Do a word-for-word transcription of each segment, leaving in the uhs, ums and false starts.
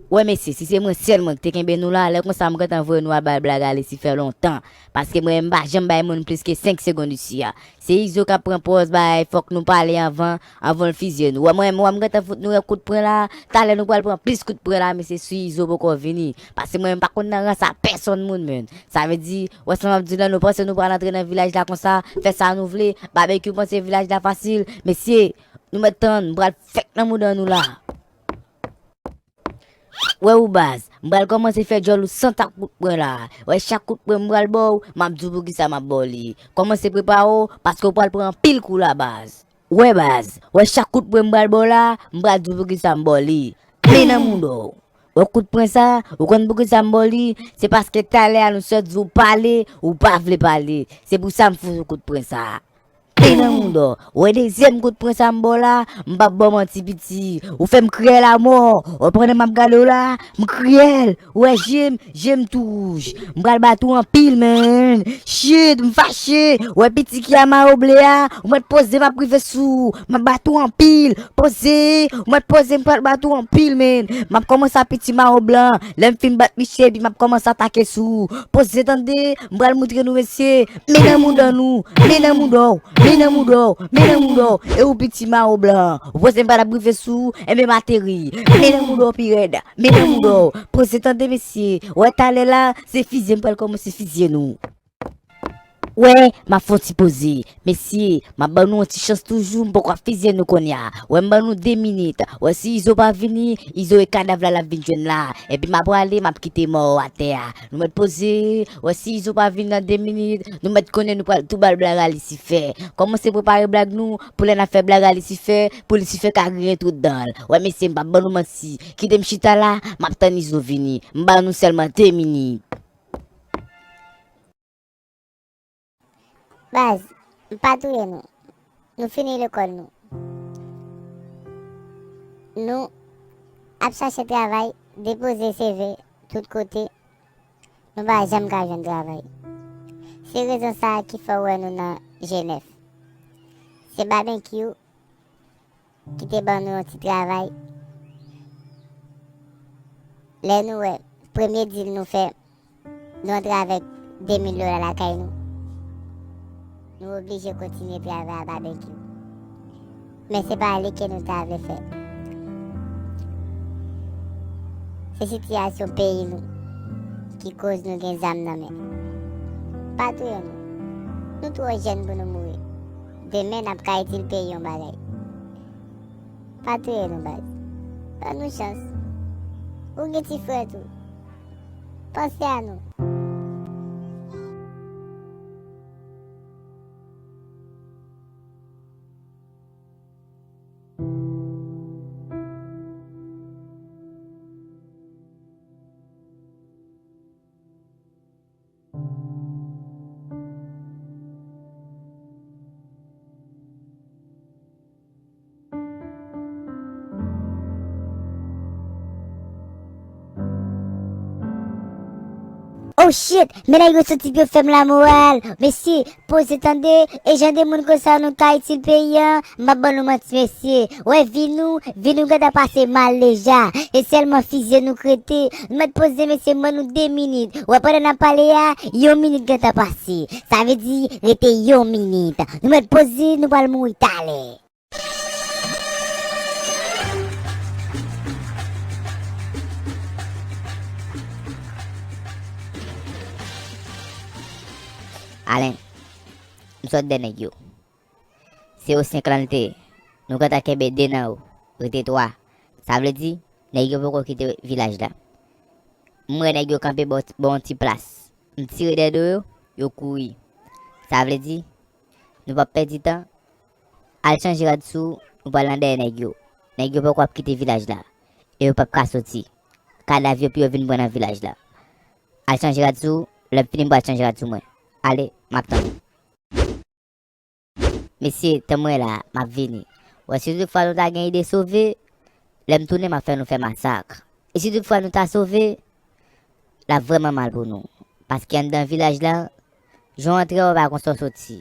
Wè mesye, si se mwen sèlman ki te kenbe nou la, lè konsa m gentan voye nou al bay blag a Lisifè lontan. Paske mwen menm m pa janm bay moun plis ke senk segonn isi a. Se Izo k ap pran pòz bay fòk nou pale anvan, anvan l fizye nou. Wè mwen menm, wè m gentan fout nou yon kout pwen la, talè nou pral pran plis kout pwen la, mesye, si Izo poko vini. Paske mwen menm m pa konn nan rans a pèsonn moun, menn. Sa vle di, wè sa m ap di w la, nou panse nou pral antre nan vilaj la konsa, fè sa nou vle, Babekyou panse vilaj la fasil, mesye, nou mèt tann, m pral fèk nan mouda nou la. Wè ou baz, m pral kòmanse fè djòl ou san tak kout pwen la. Wè chak kout pwen m pral ba w, m ap di w poukisa m ap ba w li. Kòmanse prepare w, paske w pral pran anpil kou la baz. Wè baz, wè chak kout pwen m pral ba w la, m pral di w poukisa m ba w li. Men nan mouda w. Wè kout pwen sa, ou konn poukisa m ba w li? Se paske talè a nou sot di w pale, ou pa vle pale. Se pou sa m fout ou kout pwen sa. Te nan mouda w. Wè dezyèm kout pwen sa m ba w la, m p ap ba w manti piti. Ou fè m kriyèl amò. Wè pandan m ap gade w la, m kriyèl. Wè je m, je m tou wouj. M pral bat ou anpil, menn. Shit, m fache. Wè piti ki a mayo ble a, ou mèt poze m ap rive sou ou. M ap bat ou anpil. Poze, ou mèt poze m pral bat ou anpil, menn. M ap kòmanse a piti mayo blan. Lè m fin bat misye, epi m ap kòmanse atake sou ou. Poze tande, m pral moutre nou mesye. Men nan mouda nou, men nan mouda w, men nan mouda w, men nan mouda w. E ou piti mayo blan. Ou panse m pa t ap rive sou ou, enben m ateri. Men nan mouda w pi rèd, men nan mouda w. Poze tande mesye. Wè talè la, se fizye m pral kòmanse fizye nou. Wè, m ap fè yon ti poze. Mesye, m ap ban nou yon ti chans toujou, m poko ap fizye nou kounye a. Wè, m ban nou de minit. Wè, si Izo pa vini, Izo e kadav la l ap vin jwenn la. Epi m ap prale, m ap kite mò yo atè a. Nou mèt poze. Wè, si Izo pa vin nan de minit, nou mèt konnen nou pral tou ba l blag a Lisifè. Kòmanse prepare blag nou, pou lè n ap fè blag a Lisifè, pou Lisifè ka griyen tout dan l. Wè, mesye, m p ap ban nou manti. Kite m chita la, m ap tann Izo vini. M ba nou sèlman de minit. Baz, m pa touye nou. Nou fini lekòl nou. Nou ap chache travay, depoze C V tout kote. Nou pa janm ka jwenn travay. Se rezon sa a ki fè w wè nou nan Jenèf. Se Babekyou ki te ban nou yon ti travay. Lè nou wè, premye deal nou fè, nou antre avèk de mil dola lakay nou. Nou oblije kontinye travay a Babekyou. Men se pa li ke nou ta vle fè. Se sitiyasyon peyi nou ki koz nou gen zam nan men. Pa touye nou. Nou twò jèn pou nou mouri. Demen n ap ka itil peyi yon bagay. Pa touye nou, baz. Ban nou chans. Ou gen ti frè tou. Panse a nou. Oh shit, men nèg yo soti pou yo fè m lamoral. Mesye, poze tande, e jan de moun konsa nou ka itil peyi an, m ap ban nou manti mesye. Wè vi nou, vi nou gentan pase mal deja. E sèlman fizye nou k rete. Nou mèt poze mesye, m ban nou de minit. Wè pandan n ap pale a, yon minit gentan pase. Sa vle di, rete yon minit. Nou mèt poze, nou pral mouri talè. Alen, m sot dèyè nèg yo. Se o senk lan l te ye. Nou gentan kenbe de nan yo. Rete twa. Sa vle di, nèg yo poko kite vilaj la. M wè nèg yo kanpe bò, bò yon ti plas. M tire dèyè do yo, yo kouri. Sa vle di, nou p ap pèdi tan. Al chanje rad sou ou, nou pral nan dèyè nèg yo. Nèg yo poko ap kite vilaj la. E yo p ap ka soti. Kadav yo pou yo vin pran nan vilaj la. Al chanje rad sou ou, lè m fini m pral chanje rad sou mwen. Ale, m ap tann ou. Mesye, tann mwen la, m ap vini. Wè, si toutfwa nou ta gen ide sove, lè m tounen, m ap fè nou fè masak. E si toutfwa nou ta sove, l ap vrèman mal pou nou. Paske anndan vilaj la, jan w antre a, ou pa konn sa w soti.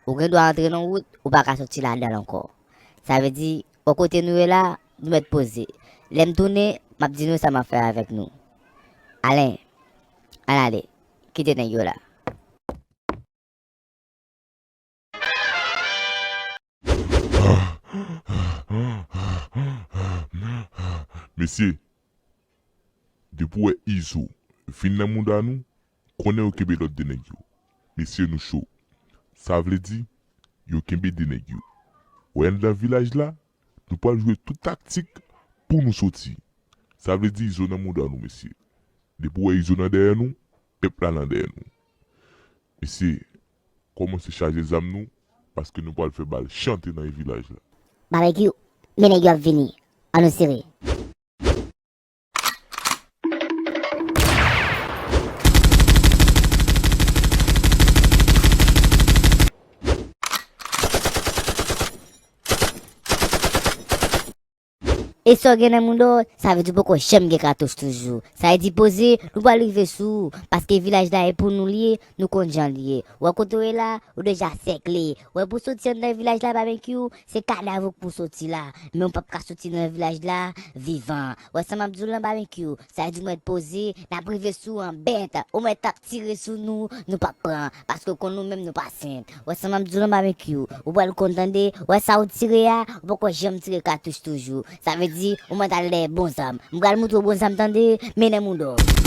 Ou gen dwa antre nan wout, ou pa ka soti ladan l ankò. Sa vle di, o kote nou ye la, nou mèt poze. Lè m tounen, M ap di nou sa m ap fè avèk nou. Alen, ann ale, kite nèg yo la. Mesye, depi w wè Izo vin nan mouda nou, konnen yo kenbe lòt de nèg yo. Mesye, nou cho. Sa vle di, yo kenbe de nèg yo. Wè anndan vilaj la, nou pral jwe tout taktik pou nou soti. Sa vle di Izo nan mouda nou, mesye. Depi w wè Izo nan dèyè nou, pèp la nan dèyè nou. Mesye, kòmanse chaje zam nou, paske nou pral fè bal chante nan vilaj la. Babekyou, men nèg yo ap vini. Ann nou sere. E sa w gen nan mouda w, sa vle di w poko janm gen katouch toujou. Sa vle di poze, nou pral rive sou ou, paske vilaj la e pou nou li ye, nou konn jan li ye. Wè kote w ye la, ou deja sèkle. Wè pou soti anndan vilaj la, Babekyou, se kadav ou k pou soti la. Men w p ap ka soti nan vilaj la vivan. Wè sa m ap di w lan, Babekyou, sa vle di w mèt poze, n ap rive sou ou an bèt. Ou mèt ap tire sou nou, nou p ap pran, paske w konn nou menm nou pa senp. Wè sa m ap di w lan, Babekyou, ou pral konn tande, wè sa w tire a, ou poko janm tire katouch toujou. Sa vle di, ou mèt al dèyè bon zam. M pral montre w bon zam tande, men nan mouda w.